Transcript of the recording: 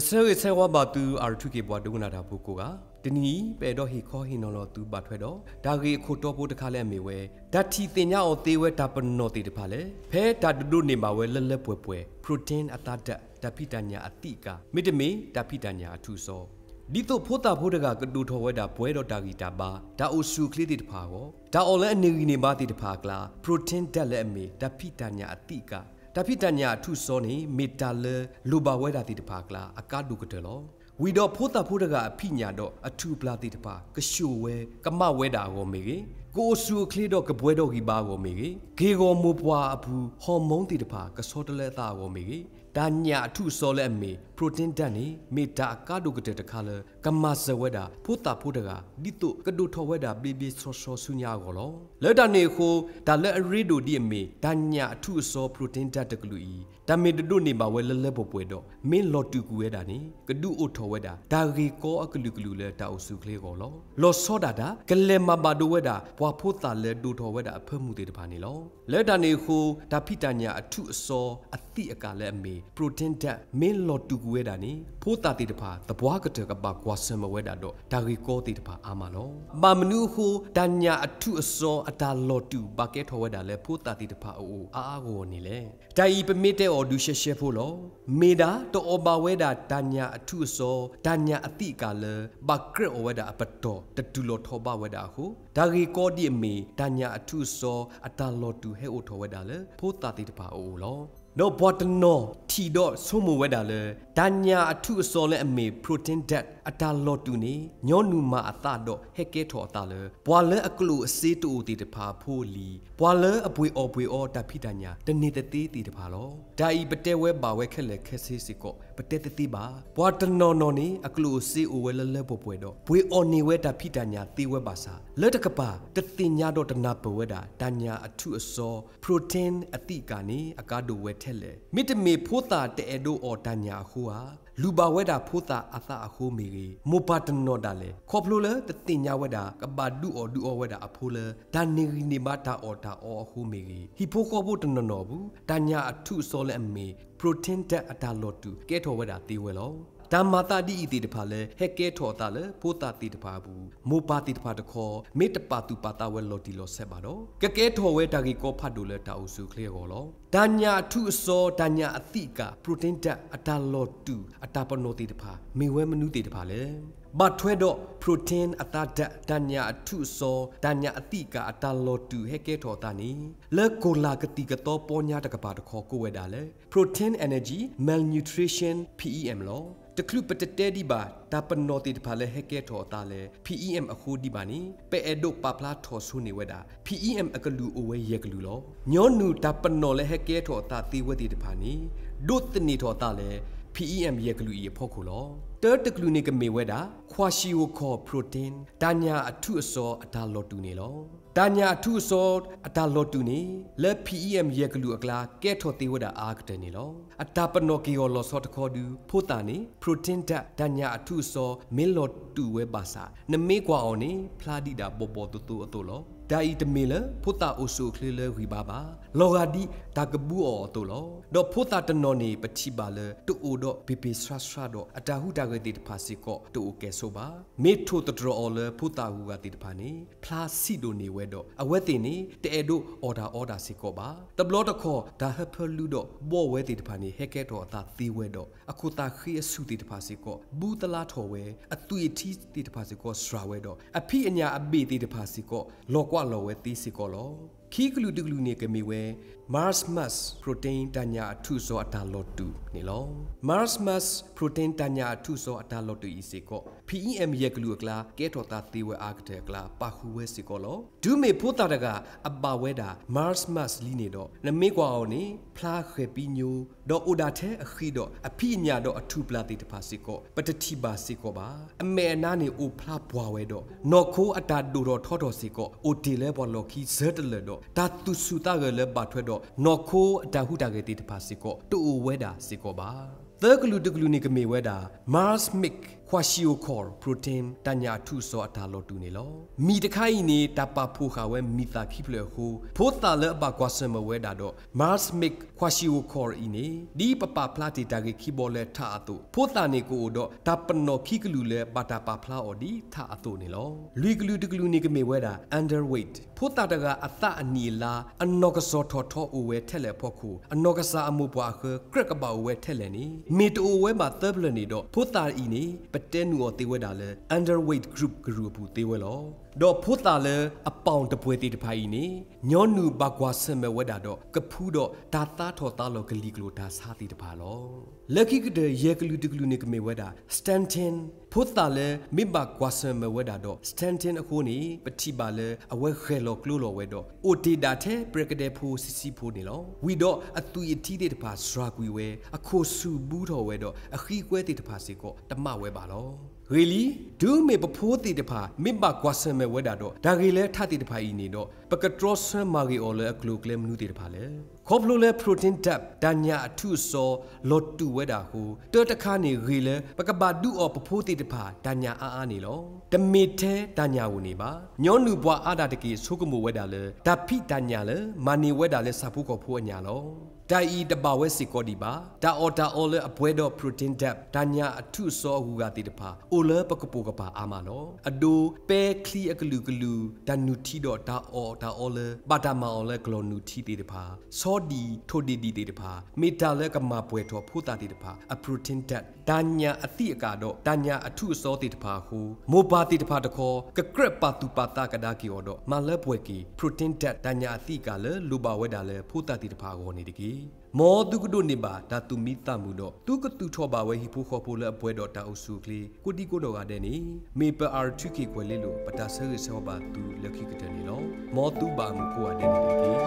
ဆၢဂ့ၤဆၢဝါဘၣ်သု အၢၣ်ထူၣ်က့ၤပှၤဒိကနၣ်တၢ်ဖိကိးဂၤ, တနံၤအံၤ ပအဲၣ်ဒိးဟ့ၣ်ခီဟ့ၣ်နီၤလီၤသုဘၣ်ထွဲဒီး တၢ်ဂ့ၢ်အခိၣ်တီဖိတခါလၢအမ့ၢ်ဝဲ တၢ်ထံၣ်သ့ၣ်ညါအီၤသ့ဝဲတၢ်ပနီၣ်သ့ၣ်တဖၣ်လဲၣ်, ဖဲတၢ်တဒိးန့ၢ်ဘၣ်ဝဲလၢလၢပှဲၤပှဲၤ protein အသးဓာတ် တၢ်ဖံးတၢ်ညၣ်အသံးအကာ် မ့တမ့ၢ် တၢ်ဖံးတၢ်ညၣ်အထူၣ်အစီ ဒ်သိးဖိသၣ်ဖိတဂၤကဒိၣ်ထီၣ်ဝဲဒၣ် ပှဲၤဒီးတၢ်ဂံၢ်တၢ်ဘါ, တၢ်အိၣ်ဆူၣ်အိၣ်ချ့သ့ၣ်တဖၣ်အဂီၢ်, တၢ်အီၣ်လၢအန့ၢ်ဂံၢ်န့ၢ်ဘါသ့ၣ်တဖၣ်အကျါ protein ဓာတ် လၢအမ့ၢ် တၢ်ဖံးတၢ်ညၣ်အသံးအကာ်, တၢ်ဖံးတၢ်ညၣ်အထူၣ်အစီန့ၣ် မ့ၢ်တၢ်လၢလိၣ်ဘၣ်ဝဲဒၣ်သ့ၣ်တဖၣ်အကျါ အကါဒိၣ်ကတၢၢ်လီၤ. ဝံၤဒီးဖိသၣ်ဖိတဂၤအဖံးညၣ်ဒီးအထူၣ်အပျၢ်သ့ၣ်တဖၣ် ကဆှိၣ်ဝဲ ကမၣ်ဝဲဒၣ်အဂီၢ်မ့ၢ်ဂ့ၤ, ကအိၣ်ဆူၣ်အိၣ်ချ့ဒီးကပှဲၤဒီးဂံၢ်ဘါအဂီၢ်မ့ၢ်ဂ့ၤ, က့ၢ်ဂီၤမိၢ်ပှၢ်အပူၤ hormone သ့ၣ်တဖၣ် ကဆီတလဲအသးအဂီၢ်မ့ၢ်ဂ့ၤ, တၢ်ညၣ်အထူၣ်အစီလၢအမ့ၢ် protein ဓာတ် န့ၣ် မ့ၢ်တၢ်အကါဒိၣ်ကတၢၢ်တခါလၢ ကမၤစၢၤဝဲဒၣ် ဖိသၣ်ဖိတဂၤ ဒ်သိးကဒိၣ်ထီၣ်ဝဲဒၣ်ဘျ့ဘျ့ဆှီဆှီဆူညါအဂီၢ်လီၤ. လၢတၢ်န့ၣ်အဃိ တၢ်လၢအရ့ဒိၣ်ဒ်အမ့ၢ် တၢ်ညၣ်အထူၣ်အစီ protein ဓာတ် တကလုာ်အံၤ တၢ်မ့ၢ်တဒိးန့ၢ်ဘၣ်ဝဲလၢလၢပှဲၤပှဲၤဒီး မ့ၢ်လီၤတူာ်ကွံာ်ဝဲဒၣ်န့ၣ် ကဒုးအိၣ်ထီၣ်ဝဲဒၣ် တၢ်ဂ့ၢ်ကီအကလုာ်ကလုာ်လၢတၢ်အိၣ်ဆူၣ်အိၣ်ချ့အဂီၢ်လီၤ. လီၤဆီဒၣ်တၢ် ကလဲၤမၤဘၣ်ဒိဝဲဒၣ် ပှၤဖိသၣ်လၢဒိၣ်ထီၣ်ဝဲဒၣ်အဖၢမုၢ်သ့ၣ်တဖၣ်န့ၣ်လီၤ. လၢတၢ်န့ၣ်အဃိ တၢ်ဖံးတၢ်ညၣ်အထူၣ်အစီအသံးအကာ်လၢအမ့ၢ် protein ဓာတ် မ့ၢ်လီၤတူာ်ကွံာ်ဝဲဒၣ်န့ၣ် ဖိသၣ်သ့ၣ်တဖၣ် သပှၢ်ကတၢၢ်ကဘၣ်ကွၢ်ဆၢၣ်မဲာ်ဝဲဒၣ်ဒီး တၢ်ဂ့ၢ်ကီသ့ၣ်တဖၣ်အါမးလီၤ. ဘၣ်မနုၤအဃိ တၢ်ညၣ်အထူၣ်အစီအတၢ်လီၤတူာ် ဘၣ်ကဲထီၣ်ဝဲဒၣ်လၢဖိသၣ်သ့ၣ်တဖၣ်အအိၣ်အါအါဂီၢ်ဂီၢ်န့ၣ်လဲၣ်. တၢ်အံၤပမ့ၢ်တဲအီၤဒုးရှဲရှဲဖိလီၤ. မ့ၢ်ဒၣ်တအီၣ်ဘၣ်ဝဲဒၣ်တၢ်ညၣ်အထူၣ်အစီ တၢ်ညၣ်အသံးအကာ်လၢ ဘၣ်ကြၢးအီၤဝဲဒၣ်အပတီၢ် တတုၤလီၤထီၣ်ဘးဝဲဒၣ်အဃိ တၢ်ဂ့ၢ်ကီဒ်အမ့ၢ် တၢ်ညၣ်အထူၣ်အစီ အတၢ်လီၤတူာ်ဟဲအိၣ်ထီၣ်ဝဲဒၣ်လၢ ဖိသၣ်သ့ၣ်တဖၣ်အအိၣ်လီၤ. ဒီးပှၤတနီၤထံၣ်ဒီးဆိကမိၣ်ဝဲဒၣ်လၢ တၢ်ညၣ်အထူၣ်အစီလၢအမ့ၢ် protein ဓာတ် အတၢ်လီၤတူာ်န့ၣ် ညီနုၢ်မၤအသးဒီးဟဲကဲထီၣ်အသးလၢ ပှၤလၢအကျိၣ်အစ့တအိၣ်သ့ၣ်တဖၣ်အဖိအလံၤ, ပှၤလၢအပှ့ၤအီၣ်ပှ့ၤအီတၢ်ဖံးတၢ်ညၣ် တန့ၢ်သသ့သ့ၣ်တဖၣ်လီၤ. တၢ်အံၤပတဲဝဲဘၣ်ဝဲခဲလၢာ်ခဲဆ့စ့ၢ်ကီး ပတဲသသ့ဘၣ်. ပှၤတနီၤနီၤန့ၣ် အကျိၣ်အစ့အိၣ်ဝဲလၢလၢပှဲၤပှဲၤဒီး ပှ့ၤအီၣ်န့ၢ်ဝဲတၢ်ဖံးတၢ်ညၣ်သ့ဝဲဘၣ်ဆၣ် လၢတကပၤ တသ့ၣ်ညါဒီးတနၢ်ပၢၢ်ဝဲဒၣ် တၢ်ညၣ်အထူၣ်အစီ protein အသံးအကာ်န့ၣ် အကါဒိၣ်ဝဲထဲလဲၣ်. မ့တမ့ၢ်ဖိသၣ်တအဲၣ်ဒိးအီၣ်တၢ်ညၣ်အဃိဧါ, လူၤဘၣ်ဝဲဒၣ်ဖိသၣ်အသးအဃိမ့ၢ်ဂ့ၤ, မိၢ်ပၢ်တနီၤဒၣ်လဲာ် ခီဖျိလၢတသ့ၣ်ညါဝဲဒၣ် ကဘၣ်ဒုးအီၣ်ဒုးအီဝဲဒၣ်အဖိလၢ တၢ်န့ၢ်ဂံၢ်န့ၢ်ဘါတၢ်အီၣ်တၢ်အီအဃိမ့ၢ်ဂ့ၤ, ဟံၣ်ဖိဃီဖိတနီၤနီၤအပူၤ တၢ်ညၣ်အထူၣ်အစီလၢအမ့ၢ် protein ဓာတ် အတၢ်လီၤတူာ်ကဲထီၣ်ဝဲဒၣ်သ့ဝဲလီၤ. တၢ်မၤသးဒ်အံၤသ့ၣ်တဖၣ်လၢ ဟဲကဲထီၣ်အသးလၢဖိသၣ်သ့ၣ်တဖၣ်အပူၤ မိၢ်ပၢ်သ့ၣ်တဖၣ်တခီ မ့ၢ်တပာ်သူၣ်ပာ်သးဝဲလီၤတံၢ်လီၤဆဲးဘၣ်ဒီး ကကဲထီၣ်ဝဲတၢ်ဂ့ၢ်ကီဖးဒိၣ်လၢတၢ်အိၣ်ဆူၣ်အိၣ်ချ့အဂီၢ်လီၤ. တၢ်ညၣ်အထူၣ်အစီ တၢ်ညၣ်အသံးအကာ် protein ဓာတ် အတၢ်လီၤတူာ် အတၢ်ပနီၣ်သ့ၣ်တဖၣ် မ့ၢ်ဝဲမနုၤသ့ၣ်တဖၣ်လဲၣ်. ဘၣ်ထွဲဒီး protein အသးဓာတ် တၢ်ညၣ်အထူၣ်အစီ တၢ်ညၣ်အသံးအကာ်အတၢ်လီၤတူာ်ဟဲကဲထီၣ်အသးန့ၣ် လၢကိၢ်လၢ်ကသံၣ်ကသီပီညါတကပၤတခီကိးဝဲဒၣ်လၢ protein energy malnutrition PEM လီၤ. တချုးပတတဲဒံးဘၣ် တၢ်ပနီၣ်သ့ၣ်တဖၣ်လၢဟဲကဲထီၣ်အသးလၢ PEM အဃိဒံးဘၣ်န့ၣ် ပအဲၣ်ဒိးပာ်ဖျါထီၣ်ဆိန့ၢ်ဝဲဒၣ် PEM အကလုာ်အိၣ်ဝဲယဲၢ်ကလုာ်လီၤ. ညီနုၢ်တၢ်ပနီၣ်လၢဟဲကဲထီၣ်အသးသ့ဝဲသ့ၣ်တဖၣ်န့ၣ် ဒိးသန့ၤထီၣ်အသးလၢ PEM ယဲၢ်ကလုာ်အံၤအဖီခိၣ်လီၤ. တၢတကလုာ်န့ၣ်ကမ့ၢ်ဝဲဒၣ် ခွၣ်ၡံၣ်ဧိၤခီၣ် protein တၢ်ညၣ်အထူၣ်အစီအတၢ်လီၤတူာ်န့ၣ်လီၤ. တၢ်ညၣ်အထူၣ်အစီအတၢ်လီၤတူာ်န့ၣ် လၢ PEM ယဲၢ်ကလုာ်အကျါ ကဲထီၣ်သ့ဝဲဒၣ်အါကတၢၢ်န့ၣ်လီၤ. အတၢ်ပနီၣ်က့ၤအီၤလီၤဆီတခီဒု ဖိသၣ်န့ၣ် proteinဓာတ် တၢ်ညၣ်အထူၣ်အစီ မ့ၢ်လီၤတူာ်ဝဲဘၣ်ဆၣ် နမ့ၢ်ကွၢ်အီၤန့ၣ် ဖျါဒံးဒၣ်ဘီဘီသိသိအသိးလီၤ. တၢ်အံၤတမ့ၢ်လၢ ဖိသၣ်အိၣ်ဆူၣ်အိၣ်ချ့လၢဂံၢ်ဘါဘၣ်. လီၤဂာ်ဒ်တၢ်ကဘူးအီၤအသိးလီၤ. ဒီးဖိသၣ်တနီၤန့ၣ် ပထံၣ်ဘၣ်လၢ တအိၣ်ဒီးပ့ၤပ့ၤဆှါဆှါဒီး အတၢ်ဟူးတၢ်ဂဲၤသ့ၣ်တဖၣ်စ့ၢ်ကီး တအိၣ်ကဲဆိးဘၣ်. မ့ၢ်ထိၣ်သတြီၤအီၤလၢဖိသၣ်အဂုၤအဂၤသ့ၣ်တဖၣ်န့ၣ် ဖျါဆံးဒိၣ်န့ၢ်ဝဲဒီး အဝဲသ့ၣ်န့ၣ် တအဲၣ်ဒိးအီၣ်တၢ်အီတၢ်စ့ၢ်ကီးဘၣ်. တဘျီတခီၣ် တၢ်ဟၢဖၢလူဒီးဘီၣ်ဝဲသ့ၣ်တဖၣ်န့ၣ် ဟဲကဲထီၣ်အသးသ့ဝဲဒီး အခိၣ်သးဃ့အဆူၣ်သ့ၣ်တဖၣ်စ့ၢ်ကီး ဘူးသလါထီၣ်ဝဲ, အသွံၣ်အထံသ့ၣ်တဖၣ်စ့ၢ်ကီးစှၤဝဲဒီး အဖံးအညၣ်အဘ့ၣ်သ့ၣ်တဖၣ်စ့ၢ်ကီး လီၤကွၢ်လီၤဝဲသ့စ့ၢ်ကီးလီၤ. ခံကလုာ်တကလုာ်န့ၣ်ကမ့ၢ်ဝဲ Marshmallow protein တၢ်ညၣ်အထူၣ်အစီအတၢ်လီၤတူာ်န့ၣ်လီၤ. Marshmallow protein တၢ်ညၣ်အထူၣ်အစီအတၢ်လီၤတူာ်အံၤစ့ၢ်ကီး PEM ယဲၢ်ကလုာ်အကျါ ကဲထီၣ်သးသ့ဝဲအါကတၢၢ်အကျါ ပာ်ဃုာ်ဝဲစ့ၢ်ကီးလီၤ. တုၤမ့ၢ်ဖိသၣ်တဂၤအဘၣ်ဝဲဒၣ် Marshmallow လံန့ၣ်ဒီး နမ့ၢ်ကွၢ်အီၤန့ၣ် ဖျါဃဲၤပံညိ ဒီးအိၣ်ဒၣ်ထဲအဃံဒီး အဖံးအညၣ်ဒီးအထူၣ်ပျၢ်သ့ၣ်တဖၣ်စ့ၢ်ကီး ပတထံၣ်ဘၣ်စ့ၢ်ကီးဘၣ်. အမဲာ်အနါန့ၣ်အိၣ်ဖျါပှၢ်ဝဲဒီး နီၢ်ခိအတၢ်ဒိၣ်ထီၣ်ထီထီၣ်စ့ၢ်ကီး အိၣ်တ့ၢ်လၢပှၤလီၢ်ခံစၢၤတလၢာ်ဒီး တၢ်သူၣ်ဆူၣ်သးဂဲၤလၢဘၣ်ထွဲဒီး နီၢ်ခိအတၢ်ဟူးတၢ်ဂဲၤသ့ၣ်တဖၣ်စ့ၢ်ကီး တအိၣ်ဝဲဒၣ်စ့ၢ်ကီးဘၣ်. သၢကလုာ်တကလုာ်န့ၣ်ကမ့ၢ်ဝဲဒၣ် Marshmallow milk protein တၢ်ညၣ်အထူၣ်အစီအတၢ်လီၤတူာ်န့ၣ်လီၤ. မံၤတခါအံၤန့ၣ် တၢ်ပာ်ဖှိၣ်ဃာ်ဝဲမံၤသၣ်ခံဖျၢၣ်အဃိ ဖိသၣ်လၢအဘၣ်ကွၢ်ဆၢၣ်မဲာ်ဝဲဒၣ်ဒီး Marmite kwashiorkor အံၤန့ၣ် ဒ်ပပာ်ဖျါတ့ၢ်တၢ်ဂ့ၢ်ခံဘီလၢထးအသိး ဖိသၣ်န့ၣ်ကအိၣ်ဒီးတၢ်ပနီၣ်ခံကလုာ်လၢဘၣ်တၢ်ပာ်ဖျါအီၤဒ်ထးအသိးန့ၣ်လီၤ. လွံၢ်ကလုာ်တကလုာ်န့ၣ်ကမ့ၢ်ဝဲဒၣ် underweight ဖိသၣ်တဂၤအသးအနံၣ်အလါ အနီၢ်ကစီၣ်ထီၣ်ထီအိၣ်ဝဲထဲလဲၣ်အဖီခိၣ် အနီၢ်ကစၢ်အမိၢ်ပှၢ်အဃၢ ကြၢးကဘၣ်အိၣ်ဝဲထဲလဲၣ်န့ၣ် မ့ၢ်တအိၣ်ဝဲဘၣ်သၢဖျၢၣ်န့ၣ်ဒီး ဖိသၣ်အံၤန့ၣ် ပတဲနုာ်အီၤသ့ဝဲဒၣ်လၢ underweight group ကရူၢ်အပူၤသ့ဝဲလီၤ. ဒီးဖိသၣ်လၢအပီၣ်တပှဲၤသ့ၣ်တဖၣ်အံၤန့ၣ် ညီနုၢ်ဘၣ်ကွၢ်ဆၢၣ်မဲာ်ဝဲဒၣ်ဒီး ကဖုဒီးတၢ်သါထီၣ်သါလီၤကလံၤကျိၤတၢ်ဆါသ့ၣ်တဖၣ်လီၤ. လၢခံကတၢၢ် ယဲၢ်ကလုာ်တကလုာ်န့ၣ်ကမ့ၢ်ဝဲဒၣ် statin ဖိသၣ်လၢမ့ၢ်ဘၣ်ကွၢ်ဆၢၣ်မဲာ်ဝဲဒၣ်ဒီး statin အဃိန့ၣ် ပထံၣ်ဘၣ်လၢအဝဲဃဲၤလီၤကျိလီၤဝဲဒီး အိၣ်တ့ၢ်ဒၣ်ထဲ ပြဲးကဒဲဖိဆံးဆံးဖိန့ၣ်လီၤ. ဝံၤဒီးအသွံၣ်အထံသ့ၣ်တဖၣ်စှၤကွံာ်ဝဲ အခိၣ်ဆူၣ်ဘူးထီၣ်ဝဲဒီး အဃံအကွဲသ့ၣ်တဖၣ်စ့ၢ်ကီး တမၣ်ဝဲဘၣ်လီၤ. ဂ့ၢ်လံ, တုၤမ့ၢ်ပဖိသ့ၣ်တဖၣ် မ့ၢ်ဘၣ်ကွၢ်ဆၢၣ်မဲာ်ဝဲဒၣ်ဒီး တၢ်ဂ့ၢ်လၢထးသ့ၣ်တဖၣ်အံၤန့ၣ်ဒီး ပကတြီဆၢမၤဂ့ၤအီၤလၢအကျိၤအကျဲမနုၤသ့ၣ်တဖၣ်လဲၣ်. ခီဖျိလၢ protein depth တၢ်ညၣ်အထူၣ်အစီ လီၤတူာ်ဝဲဒၣ်အဃိ တၢ်တခါန့ၣ်ဂ့ၤလၢ ပကဘၣ်ဒုးအီၣ်ပဖိသ့ၣ်တဖၣ် တၢ်ညၣ်အါအါန့ၣ်လီၤ. တမ့ၢ်ထဲတၢ်ညၣ်အိၣ်န့ၣ်ဘၣ်. ညီနုၢ်ပှၤအါဒၣ်တက့ၢ် ဆိကမိၣ်ဝဲဒၣ်လၢ တၢ်ဖံးတၢ်ညၣ်လၢ မၤန့ၢ်ဝဲဒၣ်လၢဆၣ်ဖိကီၢ်ဖိအညၣ်လီၤ. တၢ်အံၤတဘၣ်ဝဲစ့ၢ်ကီးဒံးဘၣ်. တၢ်အီၣ်တၢ်အီလၢအပှဲၤဒီး protein depth တၢ်ညၣ်အထူၣ်အစီအဂုၤအဂၤသ့ၣ်တဖၣ် အိၣ်လၢပကပိာ်ကပၤအါမးလီၤ. အဒိ ပဲချံအကလုာ်ကလုာ် တၢ်နုၢ်ထံဒီးတၢ်အီၣ်တၢ်အီလၢ ဘၣ်တၢ်မၤအီၤလၢကလီၤနုၢ်ထံသ့ၣ်တဖၣ်, ဆီဒံၣ် ထိၣ်ဒ့ၣ်ဒံၣ်သ့ၣ်တဖၣ် မ့ၢ်တၢ်လၢကမၤပှဲၤထီၣ်ဖိသၣ်သ့ၣ်တဖၣ် အ protein depth တၢ်ညၣ်အသံၣ်အကၣ်ဒီး တၢ်ညၣ်အထူၣ်အစီသ့ၣ်တဖၣ်အဃိ မိၢ်ပၢ်သ့ၣ်တဖၣ်တခီ ကကြၢးပာ်သူၣ်ပာ်သးကဒါက့ၤအီၤဒီး မၤလၢပှဲၤက့ၤ protein depth တၢ်ညၣ်အသံၣ်အကၣ်လၢလိၣ်ဘၣ်ဝဲဒၣ်လၢဖိသၣ်သ့ၣ်တဖၣ်အဂီၢ်န့ၣ်တက့ၢ်. မ်သုကဒိးန့ၢ်ဘၣ်တၢ်သူၣ်မံသးမုာ်ဒီး သုကသူၣ်ထီၣ်ဘၣ်ဝဲဟံၣ်ဖိဃီဖိလၢအပှဲၤဒီးတၢ်အိၣ်ဆူၣ်အိၣ်ချ့ ကိးဒံကိးနီၢ်ဂၤဒဲးန့ၣ် မ့ၢ်ပ R two K ကွဲၤလ့လိာ် ပတၢ်ဆၢဂ့ၤဆၢဝါဘၣ်သုလၢခံကတၢၢ်န့ၣ်လီၤ. မ်သုဘၣ်မုာ်ကိးဂၤဒဲးန့ၣ်တက့ၢ်.